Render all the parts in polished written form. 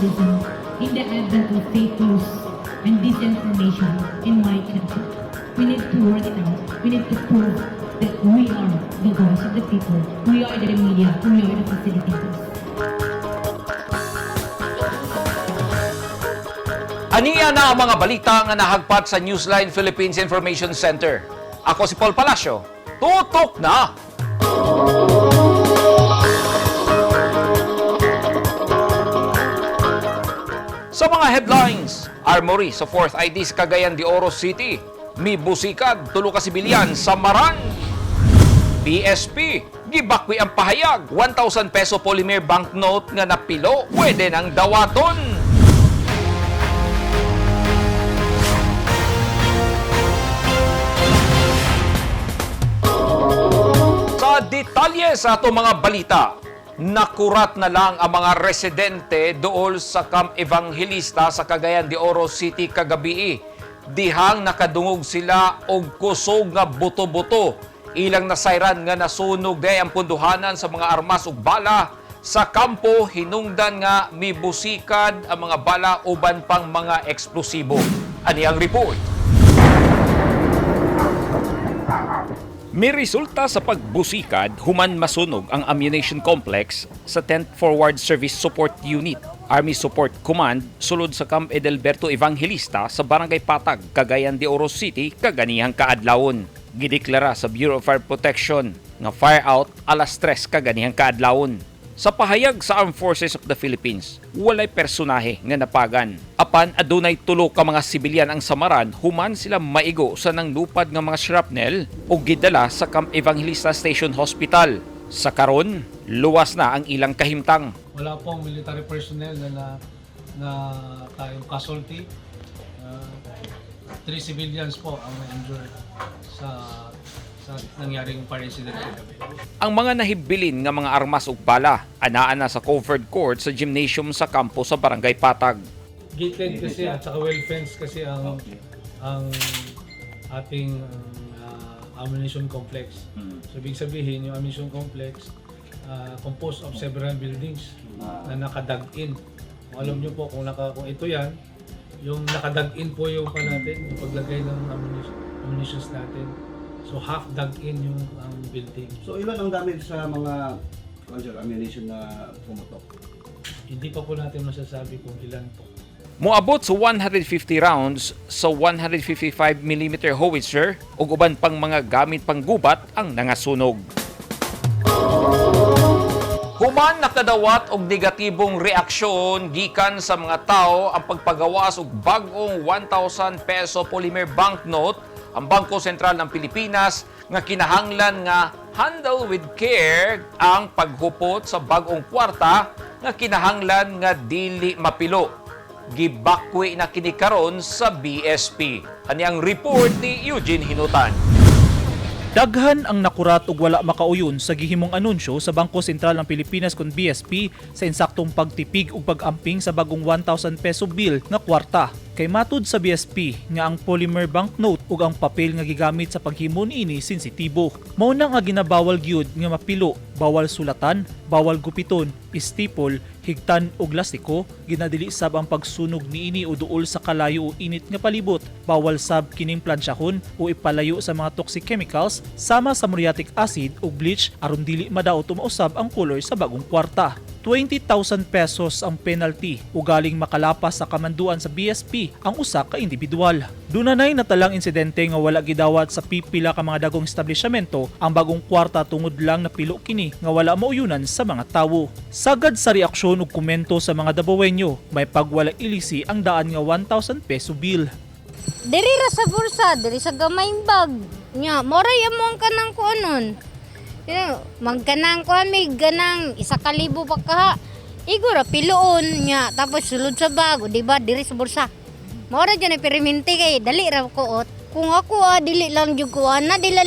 journalism in the advent of fake news and disinformation in my country. We need to work it out. We need to prove that we are the voice of the people. We are the media. We are the facilitators. Aniya na ang mga balita nga nahagpat sa Newsline Philippines Information Center. Ako si Paul Palacio. Tutok na! Sa mga headlines, Armory sa 4th ID sa Cagayan de Oro City. Mi busikad, tulo ka sibilyan sa Maran. BSP, gibakwi ang pahayag, 1,000 peso polymer banknote nga napilo, pwede nang dawaton. Sa detalye sa ato mga balita, nakurat na lang ang mga residente dool sa Camp Evangelista sa Cagayan de Oro City kagabi. Dihang nakadungog sila og kusog nga buto-buto. Ilang nasayran nga nasunog day ang punduhanan sa mga armas ug bala sa kampo, hinungdan nga mibusikad ang mga bala uban pang mga eksplosibo. Ani ang report. May resulta sa pagbusikad human masunog ang ammunition complex sa 10th Forward Service Support Unit, Army Support Command, sulod sa Camp Edelberto Evangelista sa Barangay Patag, Cagayan de Oro City, kaganihang kaadlawon. Gideklara sa Bureau of Fire Protection nga fire out alas 3 kaganihang kaadlawon. Sa pahayag sa Armed Forces of the Philippines, walay personahe nga napagan. Apan adunay tulo ka mga sibilyan ang samaran human sila maigo sa nanglupad nga mga shrapnel o gidala sa Camp Evangelista Station Hospital. Sa karon, luwas na ang ilang kahimtang. Wala pong military personnel na tayong casualty. Three civilians po ang na-injured sa nangyaring fire incident kagabi. Ang mga nahibilin nga mga armas ug bala anaa na sa covered court sa gymnasium sa kampo sa Barangay Patag. Gated kasi at saka well fenced kasi ang ating ammunition complex. So ibig sabihin, yung ammunition complex composed of several buildings na nakadag-in. Kung alam niyo po kung ito yan, yung nakadag-in po yung pa natin, yung paglagay ng ammunitions natin. So half dug in yung ang building. So ilan ang damage sa mga ano, sir, ammunition na pumutok? Hindi pa po natin masasabi kung ilan po. Moabot sa 150 rounds sa 155 mm howitzer ug uban pang mga gamit panggubat ang nangasunog. Human nakadawat og negatibong reaksyon gikan sa mga tao ang pagpagawas og bag-ong 1,000 peso polymer banknote, ang Bangko Sentral ng Pilipinas nga kinahanglan nga handle with care ang paghupot sa bag-ong kwarta nga kinahanglan nga dili mapilo. Gibakwi na kini karon sa BSP. Ani ang report ni Eugene Hinutan. Daghan ang nakurat ug wala makauyon sa gihimong anunsyo sa Bangko Sentral ng Pilipinas kon BSP sa insaktong pagtipig ug pag-amping sa bagong 1,000 peso bill nga kwarta. Kay matud sa BSP nga ang polymer banknote ug ang papel nga gigamit sa paghimo niini sensitibo. Mao na nga ginabawal gyud nga mapilo, bawal sulatan, bawal gupiton, staple, higtan og lastiko, ginadili sab ang pagsunog niini o duol sa kalayo o init nga palibot. Bawal sab kining plansyahon o ipalayo sa mga toxic chemicals sama sa muriatic acid ug bleach aron dili madaot o mausab ang color sa bagong kwarta. 20,000 pesos ang penalty o galing makalapas sa kamanduan sa BSP ang usa ka individual. Dunanay natalang insidente nga wala gidawat sa pipila ka mga dagong establishmento ang bagong kwarta tungod lang napilo kini nga wala mauyunan sa mga tawo. Sagad sa reaksyon ug komento sa mga Dabawenyo, may pagwala ilisi ang daan nga 1,000 peso bill. Diri ra sa bulsa, diri sa gamayng bag. Nya, moray amo ang kanang kuanon. Magkanang kuan may ganang 1,000 pa kaha. Igo ra piloon nya tapos sulod sa bag, o di ba diri sa bulsa. Mora jud ni perimente kay dali ra kuot. Kung ako dili lang jud ko ana, dili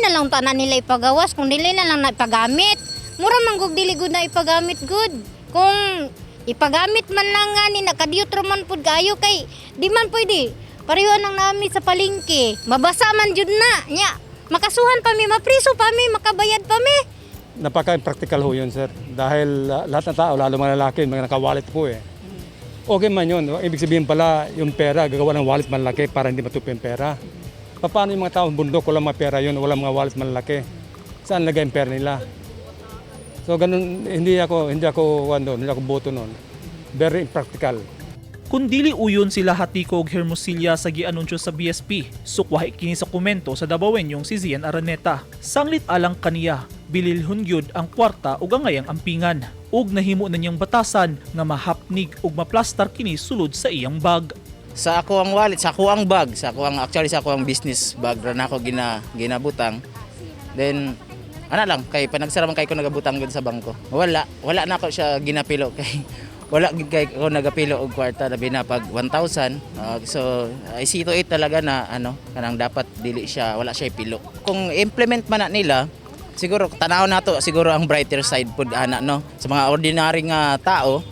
na lang tanan nila ipagawas kung dili na lang na ipagamit. Mura man gug dili gud na ipagamit gud. Kung ipagamit man lang nga ni nakadiyot ra man pud kaayo kay di man pwede. Pareho nang nami sa palengke. Mabasa man jud na nya. Makasuhan pa mi, mapriso pa mi, makabayad pa mi. Napaka-impractical ho yun, sir. Dahil lahat ng tao, lalo mga lalaki, mga nakawalit po eh. Okay man yun. No? Ibig sabihin pala, yung pera, gagawa ng wallet malaki para hindi matupi yung pera. Paano yung mga taong bundok, walang mga pera yun, walang mga wallet malaki? Saan lagay yung pera nila? So ganun, hindi ako, ano, hindi ako boto noon. Very impractical. Kung dili uyon sila Hatiko og Hermosilla sa gianunsyo sa BSP, sukwahi kini sa komento sa Dabawenyong si Zian Araneta. Sanglit alang kaniya, bililhon gyud ang kwarta ug angayang ampingan. Ug nahimo na niyang batasan nga mahapnig ug maplastar kini sulod sa iyang bag. Sa ako ang wallet, sa ako ang bag, sa ako ang actually sa ako ang business bag ra nako ginabutang. Then ana lang kay panagsara man kay ko nagabutang gud sa bangko. Wala, wala na ako siya ginapilo kay wala gid kay ko nagapilo og kwarta labi na pag 1,000. So I see to it talaga na ano kanang dapat dili siya, wala siya pilo. Kung implement man na nila, siguro tanaw nato siguro ang brighter side pud ana, no, sa mga ordinary nga tao,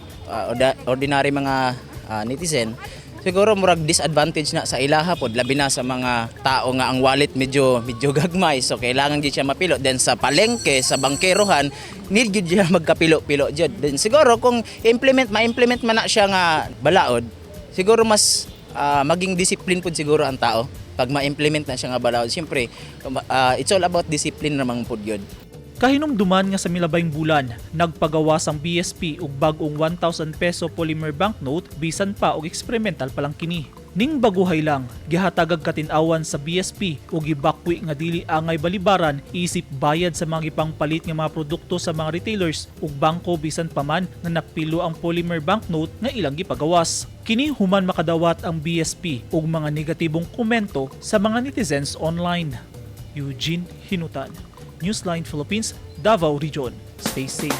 ordinary mga netizen. Siguro murag disadvantage na sa ilaha pod, labi na sa mga tao nga ang wallet medyo medyo gagmay, so kailangan gid siya mapilo. Then sa palengke, sa bangkerohan, need gid siya magkapilo-pilo jud. Then siguro kung implement ma-implement man na siya nga balaod, siguro mas maging discipline pud siguro ang tao pag ma-implement na siya nga balaod. Siyempre, it's all about discipline ramang pud yun. Kahinumduman nga sa milabayng bulan, nagpagawas ang BSP og bag-ong 1,000 peso polymer banknote bisan pa og experimental pa lang kini. Ning baguhay lang, gihatagag katin-awan sa BSP ug gibakwi nga dili angay balibaran isip bayad sa mga gipangpalit nga mga produkto sa mga retailers ug bangko bisan pa man nga napilo ang polymer banknote nga ilang gipagawas. Kini human makadawat ang BSP og mga negatibong komento sa mga netizens online. Eugene Hinutan, Newsline Philippines, Davao Region. Stay safe.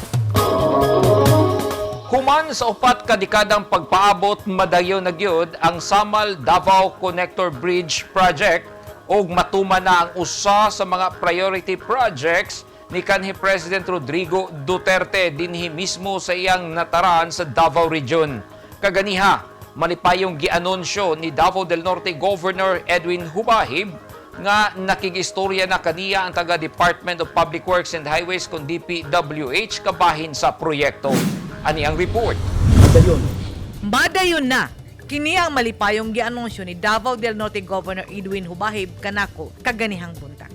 Human sa 4 ka dekadang pagpaabot, madayon na gyud ang Samal Davao Connector Bridge Project ug matuman na ang usa sa mga priority projects ni kanhi President Rodrigo Duterte dinhi mismo sa iyang nataran sa Davao Region. Kaganiha, malipayong gianunsyo ni Davao del Norte Governor Edwin Hubahib nga nakigistorya na kaniya ang taga Department of Public Works and Highways kon DPWH kabahin sa proyekto. Ani ang report. Madayon na! Kini ang malipayong gianunsyo ni Davao del Norte Governor Edwin Hubahib kanako kaganihang buntag.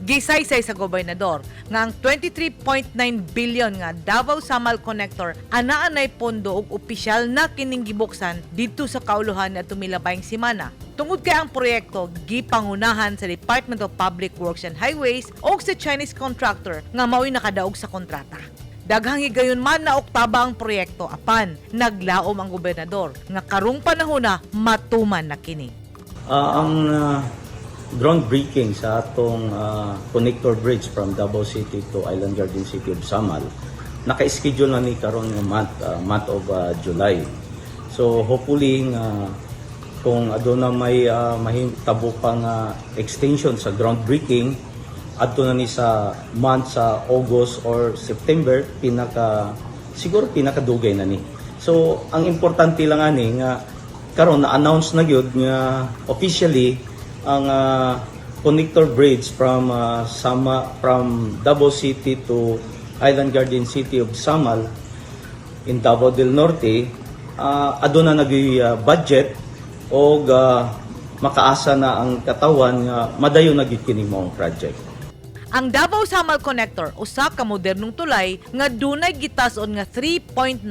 Gisaysay sa gobernador nga ang 23.9 billion nga Davao Samal Connector anaa nay pondo ug opisyal na kining gibuksan didto sa kauluhan na tumilabayng semana. Tungod kay ang proyekto gipangunahan sa Department of Public Works and Highways ug sa Chinese contractor nga mao'y nakadaog sa kontrata. Daghang higayon man na oktaba ang proyekto apan naglaom ang gobernador nga karong panahon na matuman na kini. Ang groundbreaking sa atong connector bridge from Davao City to Island Garden City of Samal naka-schedule na ni karon nga month, month of July. So hopefully nga kung aduna may mahitabo pa nga extension sa groundbreaking adto na ni sa month sa August or September, pinaka siguro pinakadugay na ni. So ang importante lang ani nga karon na announce na gyud nga officially ang connector bridge from Davao City to Island Garden City of Samal in Davao del Norte, aduna na budget og makaasa na ang katawan nga madayon na gyud kini maong project. Ang Davao Samal Connector usa ka modernong tulay nga dunay gitas-on nga 3.98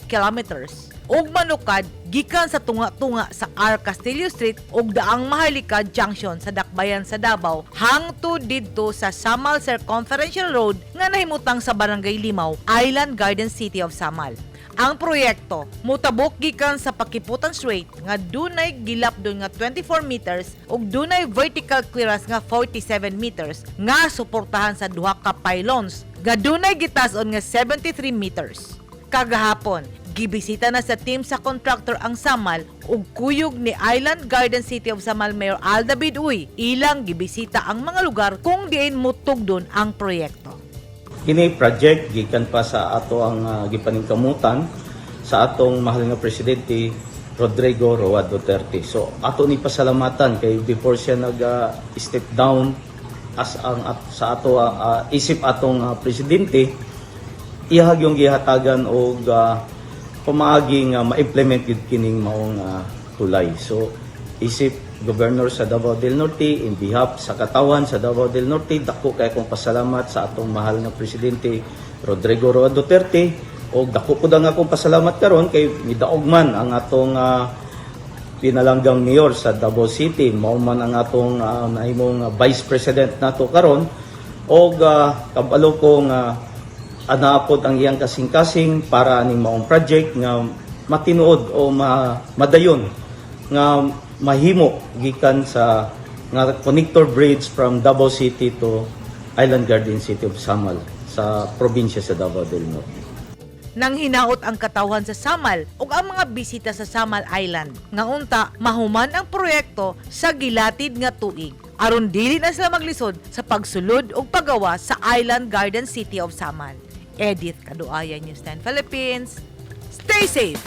kilometers ug manukad gikan sa tunga-tunga sa R. Castillo Street ug Daang Maharlika Junction sa Dakbayan sa Davao hangtod didto sa Samal Circumferential Road nga nahimutang sa Barangay Limau, Island Garden City of Samal. Ang proyekto mutabok gikan sa Pakiputan Strait nga dunay gilapdon nga 24 meters ug dunay vertical clearance nga 47 meters nga suportahan sa duha ka pylons nga dunay gitas-on nga 73 meters. Kagahapon, gibisita na sa team sa contractor ang Samal ug kuyog ni Island Garden City of Samal Mayor Al David Uy. Ilang gibisita ang mga lugar kung diin mutugdon ang proyekto. Kini project gikan pa sa ato ang gipaningkamutan sa atong mahal nga presidente Rodrigo Roa Duterte. So ato ni pasalamatan kay before siya nag step down as ang at, sa ato isip atong presidente, iyahag yung gihatagan og pamaagi nga ma-implement gid kining maong tulay. So isip Governor sa Davao del Norte, in behalf sa katawan sa Davao del Norte, dako kay akong pasalamat sa atong mahal nga presidente Rodrigo Roa Duterte, og dako pud ang akong pasalamat karon kay midaog man ang atong pinalanggang mayor sa Davao City, mao man ang atong nahimong vice president nato karon, og kabalo ko nga ana pod ang iyang kasing-kasing para aning maong project nga matinuod o madayon nga mahimo gikan sa nga connector bridge from Davao City to Island Garden City of Samal sa probinsya sa Davao del Norte. Nang hinaot ang katawhan sa Samal ug ang mga bisita sa Samal Island nga unta mahuman ang proyekto sa gilatid nga tuig aron dili na sila maglisod sa pagsulod ug paggawa sa Island Garden City of Samal. Edith Kaduaya, News 10 Philippines. Stay safe!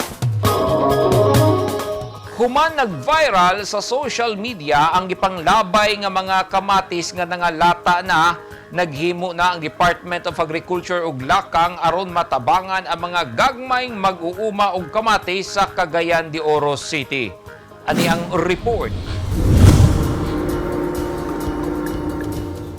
Human nag-viral sa social media ang gipanglabay nga mga kamatis nga nangalata na, naghimo na ang Department of Agriculture og lakang aron matabangan ang mga gagmayng mag-uuma og kamatis sa Cagayan de Oro City. Ani ang report.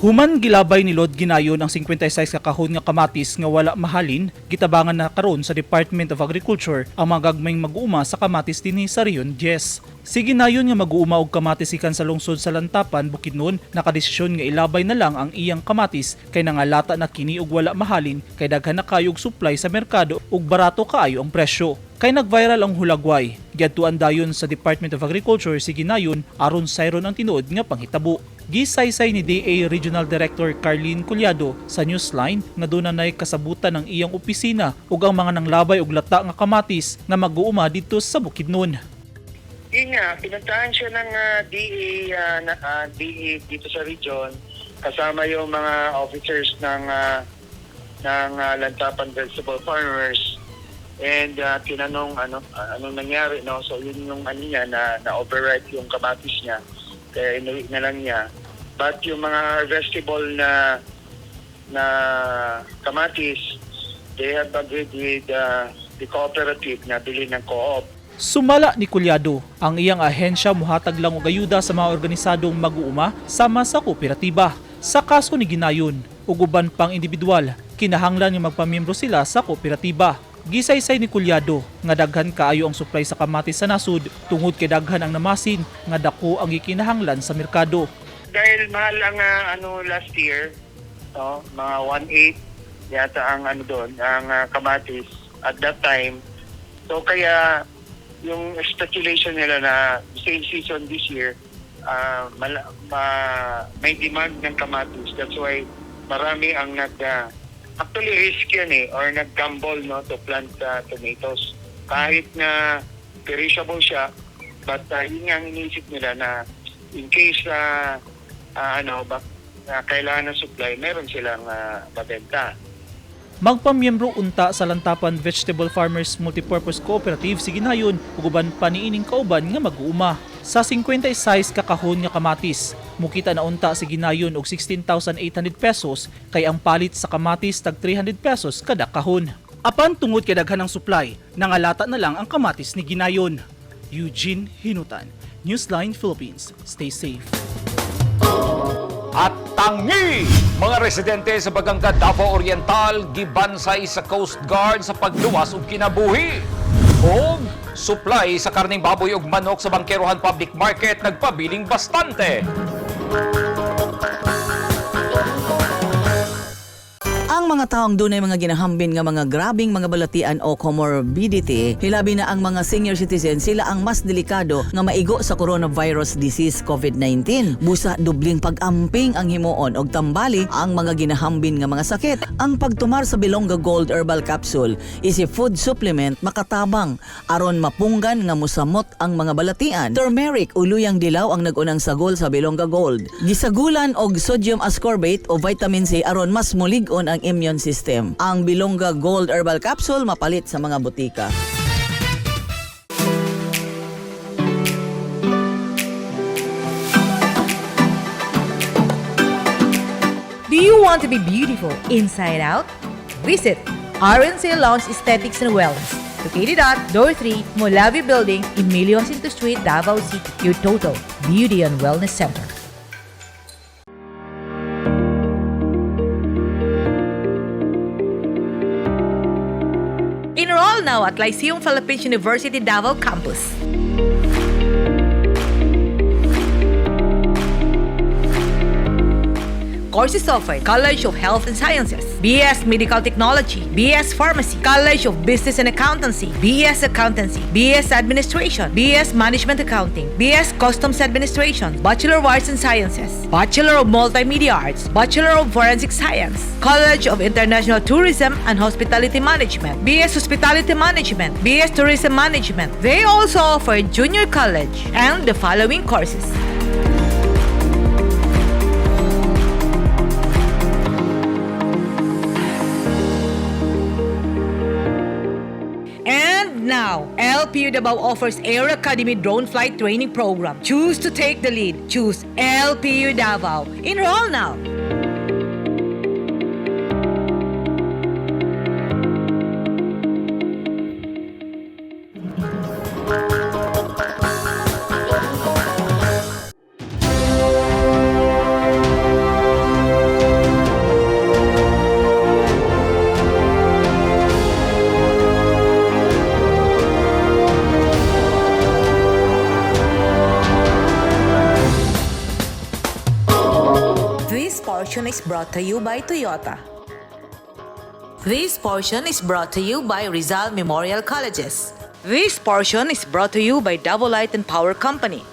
Human gilabay ni Lord Ginayon ang 56 ka kahon nga kamatis nga wala mahalin, gitabangan na karon sa Department of Agriculture ang mga gagmayng mag-uuma sa kamatis dinhi sa Region 10. Si Ginayon nga mag-uuma og kamatis gikan sa lungsod sa Lantapan, Bukidnon, nakadesisyon nga ilabay na lang ang iyang kamatis kay nangalata na kini og wala mahalin kay daghan na kayo og supply sa merkado ug barato kaayo ang presyo. Kay nag-viral ang hulagway, giadtuan dayon sa Department of Agriculture si Ginayon aron sayron ang tinuod nga panghitabo. Gisaysay ni DA Regional Director Carlene Culiado sa Newsline nga doon na kasabutan ng iyang opisina ug ang mga nanglabay og lata nga kamatis nga mag-uuma didto sa Bukidnon. Yun nga, pinuntahan siya ng DA, DA dito sa region, kasama yung mga officers ng Lantapan Vegetable Farmers, and tinanong anong nangyari, no? So yun yung ano niya, na na overripe yung kamatis niya, kaya inuwi na lang niya, but yung mga harvestable na na kamatis, they have agreed with the cooperative na bilhin ng co-op. Sumala ni Culiado, ang iyang ahensya muhatag lang og ayuda sa mga organisadong mag-uuma sama sa kooperatiba. Sa kaso ni Ginayon ug uban pang individual, kinahanglan nga magpamiyembro sila sa kooperatiba. Gisaysay ni Culiado nga daghan kaayo ang supply sa kamatis sa nasud tungod kay daghan ang namasin nga dako ang gikinahanglan sa merkado. Dahil mahal ang ano last year, no, mga 1.8 yata ang ano doon, ang kamatis at that time. So kaya yung speculation nila na same season this year, may demand ng kamatis. That's why marami ang actually risk yan eh, or nag-gamble, no, to plant tomatoes. Kahit na perishable siya, but yun nga ang iniisip nila na in case ano ba, kailangan ng supply, meron silang mabenta. Magpamiyembro unta sa Lantapan Vegetable Farmers Multipurpose Cooperative si Ginayon ug uban pa niining kauban nga mag-uuma. Sa 56 ka kahon nga kamatis, mukita na unta si Ginayon og 16,800 pesos kay ang palit sa kamatis tag 300 pesos kada kahon. Apan tungod kay daghan ng supply, nangalata na lang ang kamatis ni Ginayon. Eugene Hinutan, Newsline Philippines. Stay safe. At tangi! Mga residente sa Baganga, Davao Oriental, gibansay sa Coast Guard sa pagluwas og kinabuhi. Og supply sa karning baboy ug manok sa Bangkerohan Public Market nagpabiling bastante. Ang mga taong dunay mga ginahambin nga mga grabing mga balatian o comorbidity, hilabi na ang mga senior citizen, sila ang mas delikado nga maigo sa coronavirus disease COVID-19. Busa dubling pag-amping ang himuon og tambali ang mga ginahambin nga mga sakit. Ang pagtumar sa Bilongga Gold Herbal Capsule is a food supplement makatabang aron mapunggan nga musamot ang mga balatian. Turmeric o luyang dilaw ang nag-unang sagol sa Bilongga Gold. Gisagulan og sodium ascorbate o vitamin C aron mas mulig-on ang immune system. Ang Bilongga Gold Herbal Capsule mapalit sa mga botika. Do you want to be beautiful inside out? Visit RNC Lounge Aesthetics and Wellness. Located at Door 3, Molavi Building, Emilio Jacinto Street, Davao City. Your total beauty and wellness center. Enroll now at Lyceum Philippines University Davao Campus. Courses offered: College of Health and Sciences, BS Medical Technology, BS Pharmacy, College of Business and Accountancy, BS Accountancy, BS Administration, BS Management Accounting, BS Customs Administration, Bachelor of Arts and Sciences, Bachelor of Multimedia Arts, Bachelor of Forensic Science, College of International Tourism and Hospitality Management, BS Hospitality Management, BS Tourism Management. They also offer junior college and the following courses. And now, LPU Davao offers Air Academy Drone Flight Training Program. Choose to take the lead. Choose LPU Davao. Enroll now. This portion is brought to you by Toyota. This portion is brought to you by Rizal Memorial Colleges. This portion is brought to you by Davao Light and Power Company.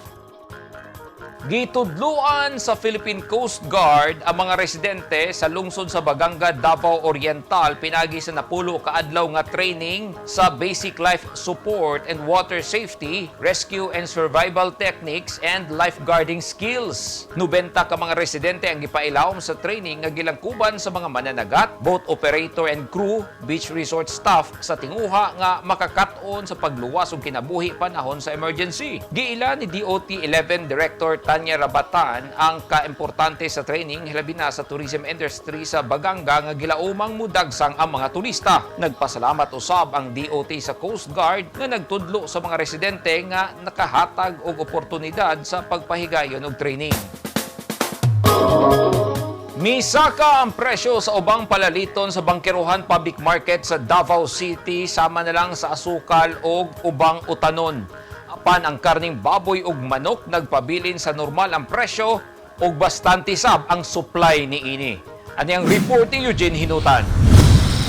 Gitudluan sa Philippine Coast Guard ang mga residente sa lungsod sa Baganga, Davao Oriental pinagi sa napulo kaadlaw nga training sa basic life support and water safety, rescue and survival techniques and lifeguarding skills. 90 ka mga residente ang gipailawom sa training nga gilangkuban sa mga mananagat, boat operator and crew, beach resort staff sa tinguha nga makakaton sa pagluwas og kinabuhi panahon sa emergency. Giila ni DOT 11 Director Tanya Rabatan ang kaimportante sa training hilabi na sa tourism industry sa Baganga nga gilaumang mudagsang ang mga turista. Nagpasalamat usab ang DOT sa Coast Guard nga nagtudlo sa mga residente nga nakahatag og oportunidad sa pagpahigayon og training. Misaka ang presyo sa ubang palaliton sa Bangkerohan Public Market sa Davao City sama na lang sa asukal o ubang utanon. Apan ang karning baboy ug manok nagpabilin sa normal ang presyo ug bastante sab ang supply niini. Ani ang report ni Eugene Hinutan.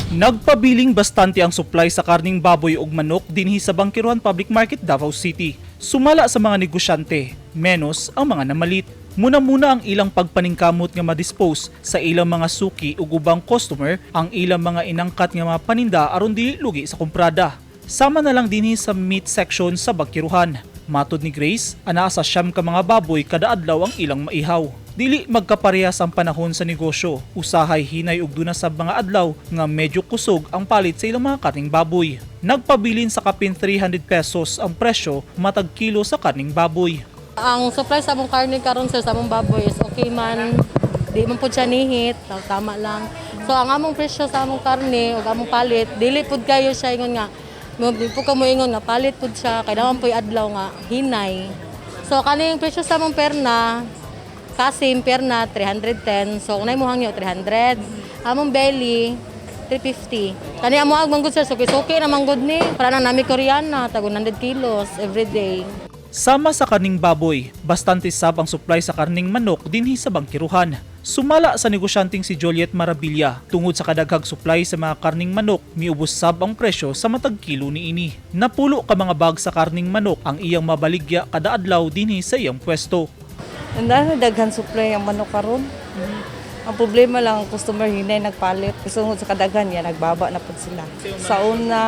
Nagpabiling bastante ang supply sa karning baboy ug manok dinhi sa Bangkerohan Public Market, Davao City. Sumala sa mga negosyante, menos ang mga namalit. Muna-muna ang ilang pagpaningkamot nga madispose sa ilang mga suki ug ubang customer ang ilang mga inangkat nga mga paninda aron dili lugi sa kumprada. Sama na lang dinhi sa meat section sa Bangkerohan. Matod ni Grace, anaa sa 9 ka mga baboy kada adlaw ang ilang maihaw. Dili magkaparehas ang panahon sa negosyo. Usahay hinay og duna sa mga adlaw nga medyo kusog ang palit sa ilang mga karning baboy. Nagpabilin sa kapin 300 pesos ang presyo matag kilo sa karning baboy. Ang supply sa among karne karon sir, sa among baboy is okay man. Di man pud siya nihit, tama lang. So ang among presyo sa among karne ug among palit, dili pud kayo siya ingon nga di pud ka moingon nga palit pud siya kay naman puy adlaw nga hinay. So kaning presyo sa among perna, kasim perna 310. So unay mo hangyo 300. Among belly 350. Kani amo ag manggod sir, suki-suki na manggod ni. Para na nami Koreana, tag 100 kilos every day. Sama sa karning baboy, bastante sab ang supply sa karning manok dinhi sa Bangkerohan. Sumala sa negosyanteng si Joliet Maravilla, tungod sa kadaghag supply sa mga karning manok, miubos sab ang presyo sa matag kilo niini. Napulo ka mga bag sa karning manok ang iyang mabaligya kada adlaw dinhi sa iyang pwesto. Ang daghan supply ang manok karon. Ang problema lang ang customer hinay nagpalit. Sungod sa kadaghan niya nagbaba na pud sila. Sa una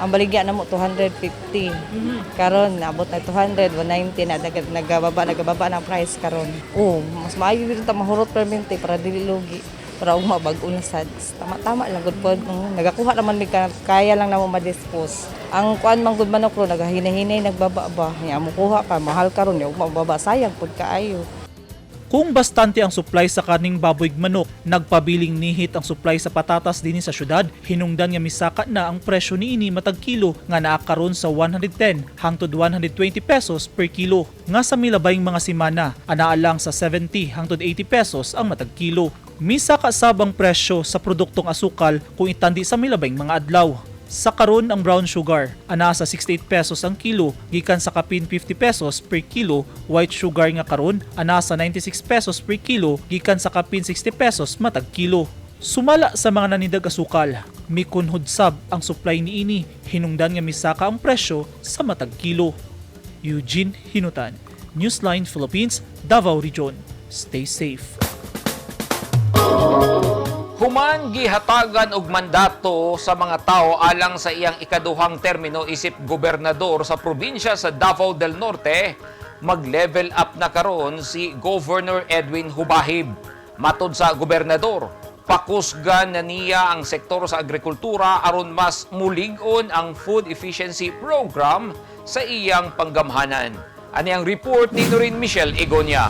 ang baligya na mo 250. Karon naabot na 200, 190 na nagababa nagababa na ang price karon. Oh, mas maayo gyud ta mahurot permente para dili lugi para ugma bag-o na sad. Tama-tama lang gud pod. Nagakuha naman mi kaya lang namo ma-dispose. Ang kuan man gud manok ro nagahinahinay nagbaba ba. Nya mo kuha pa mahal karon nya ugma baba sayang pud kaayo. Kung bastante ang supply sa karning baboy ug manok, nagpabiling nihit ang supply sa patatas dinhi sa syudad, hinungdan nga misaka na ang presyo niini matag kilo nga naa karon sa 110 hangtod 120 pesos per kilo. Nga sa milabayng mga semana, anaa lang sa 70 hangtod 80 pesos ang matag kilo. Misaka sab ang presyo sa produktong asukal kung itandi sa milabayng mga adlaw. Sa karon, ang brown sugar anaa sa 68 pesos ang kilo gikan sa kapin 50 pesos per kilo, white sugar nga karon anaa sa 96 pesos per kilo gikan sa kapin 60 pesos matag kilo. Sumala sa mga nanindag asukal, mikunhod sab ang supply niini, hinungdan nga misaka ang presyo sa matag kilo. Eugene Hinutan, Newsline Philippines, Davao Region. Stay safe. Human gihatagan og mandato sa mga tao alang sa iyang ikaduhang termino isip gobernador sa probinsya sa Davao del Norte, mag-level up na karon si Governor Edwin Jubahib. Matod sa gobernador, pakusgan na niya ang sektor sa agrikultura aron mas mulig-on ang food efficiency program sa iyang panggamhanan. Ani ang report ni Noreen Michelle Egonia.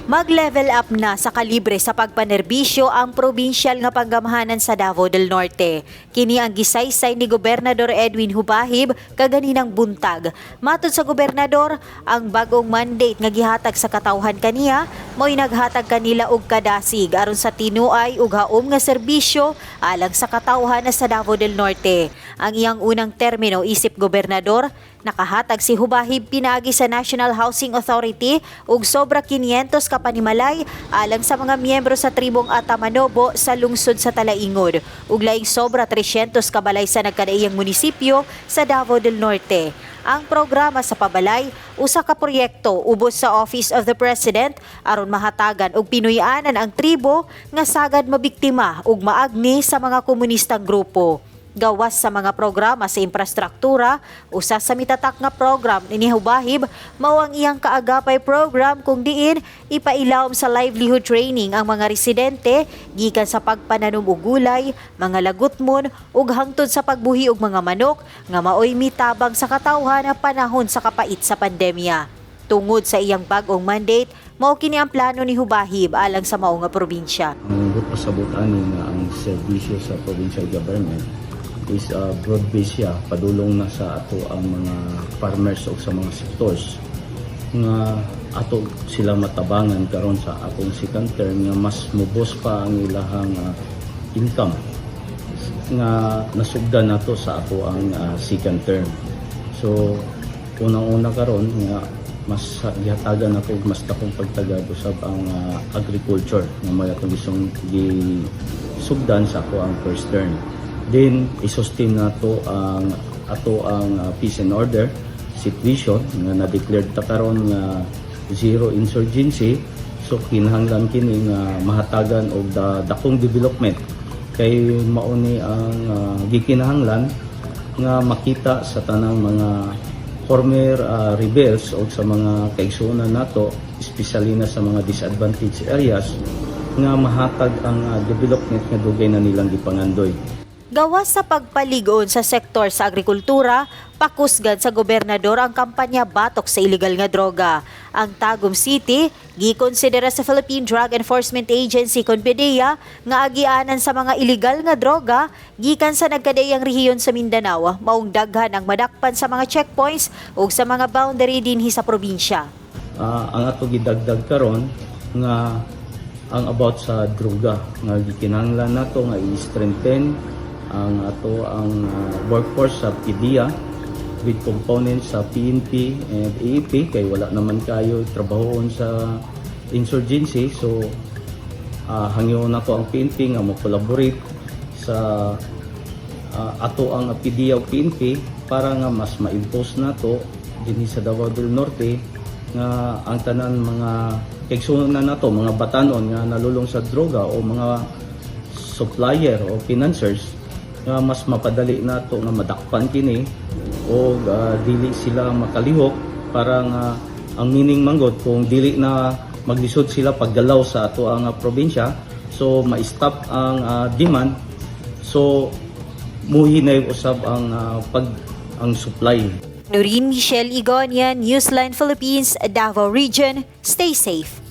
Mag-level up na sa kalibre sa pagpanerbisyo ang probinsyal nga panggamhanan sa Davao del Norte. Kini ang gisaysay ni Gobernador Edwin Jubahib kaganinang buntag. Matod sa gobernador, ang bagong mandate nga gihatag sa katawhan kaniya mo'y naghatag kanila og kadasig aron sa tinuay ug haom nga serbisyo alang sa katawhan sa Davao del Norte. Ang iyang unang termino isip gobernador, nakahatag si Jubahib pinaagi sa National Housing Authority ug sobra 500 ka panimalay alang sa mga miyembro sa tribong Ata Manobo sa lungsod sa Talaingod ug laing sobra 300 ka balay sa nagkadaiyang munisipyo sa Davao del Norte. Ang programa sa pabalay, usa ka proyekto ubos sa Office of the President aron mahatagan og pinuy-anan ang tribo nga sagad mabiktima ug maagni sa mga komunistang grupo. Gawas sa mga programa sa infrastruktura, usa sa mitatak nga program ni Jubahib mao ang iyang Kaagapay program, kung diin ipailawom sa livelihood training ang mga residente gikan sa pagpananom og gulay, mga lagutmon ug hangtod sa pagbuhi og mga manok nga maoy mitabang sa katawhan ang panahon sa kapait sa pandemya. Tungod sa iyang bag-ong mandate, mao kini ang plano ni Jubahib alang sa mao nga probinsya. Ang buot pasabot ani nga ang serbisyo sa provincial government is broad-based siya, padulong na sa ato ang mga farmers o sa mga sectors nga ato sila matabangan karon sa akong second term nga mas mubos pa ang ilahang income nga nasugdan nato sa ako ang second term. So unang-una karon nga mas gihatagan nato og mas dakong pagtagad usab ang agriculture nga may atong gustong gisugdan sa ako ang first term. Then i-sustain nato ang ato ang peace and order situation nga na-declared ta karon nga zero insurgency, so kinahanglan kini nga mahatagan og dakong development kay mao ni ang gikinahanglan nga makita sa tanang mga former rebels o sa mga kaigsuonan nato, especially na sa mga disadvantaged areas, nga mahatag ang development nga dugay na nilang gipangandoy. Gawas sa pagpaligon sa sektor sa agrikultura, pakusgan sa gobernador ang kampanya batok sa ilegal nga droga. Ang Tagum City gikonsidera sa Philippine Drug Enforcement Agency kon PDEA nga agianan sa mga ilegal nga droga gikan sa nagkadaiyang rehiyon sa Mindanao, maong daghan ang madakpan sa mga checkpoints ug sa mga boundary dinhi sa probinsya. Ang ato gidagdag karon nga ang about sa droga nga gikinahanglan nato nga i-strengthen ang ato ang workforce sa PDEA with components sa PNP and AFP kay wala naman kayo trabahoon sa insurgency, so hangyoon nato ang PNP nga mo collaborate sa ato ang PDEA ug PNP para nga mas ma-impose nato dinhi sa Davao del Norte nga ang tanan mga kaigsuonan nato, mga batanon nga nalulong sa droga o mga supplier o financiers, nga mas mapadali nato nga madakpan kini o dili sila makalihok, para nga ang meaning manggod kung dili na maglisod sila paggalaw sa ato ang probinsya, so ma-stop ang demand, so muhinay usab ang pag ang supply. Noreen Michelle Igonia, Newsline Philippines, Davao Region. Stay safe.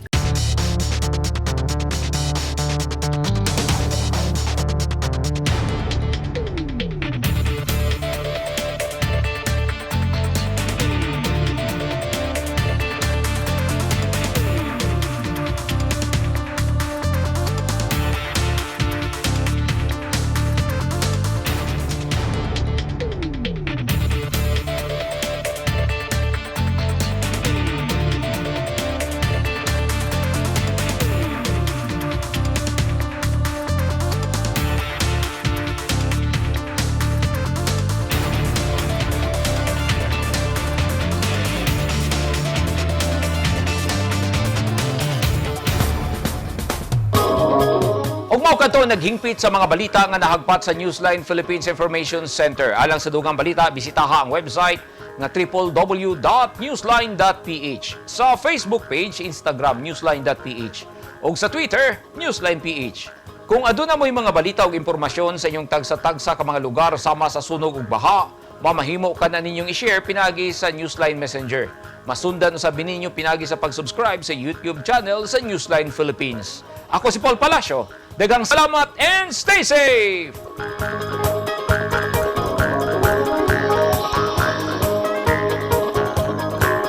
Ug mao kadto naghingpit sa mga balita nga nahagpat sa Newsline Philippines Information Center. Alang sa dugang balita, bisitaha ang website nga www.newsline.ph. Sa Facebook page, Instagram newsline.ph ug sa Twitter, newsline.ph. Kung aduna mo'y mga balita ug impormasyon sa inyong tagsa-tagsa ka mga lugar sama sa sunog ug baha, mamahimo ka na ninyong i-share pinagi sa Newsline Messenger. Masundan usab ninyo pinagi sa pag-subscribe sa YouTube channel sa Newsline Philippines. Ako si Paul Palacio. Daghang salamat and stay safe!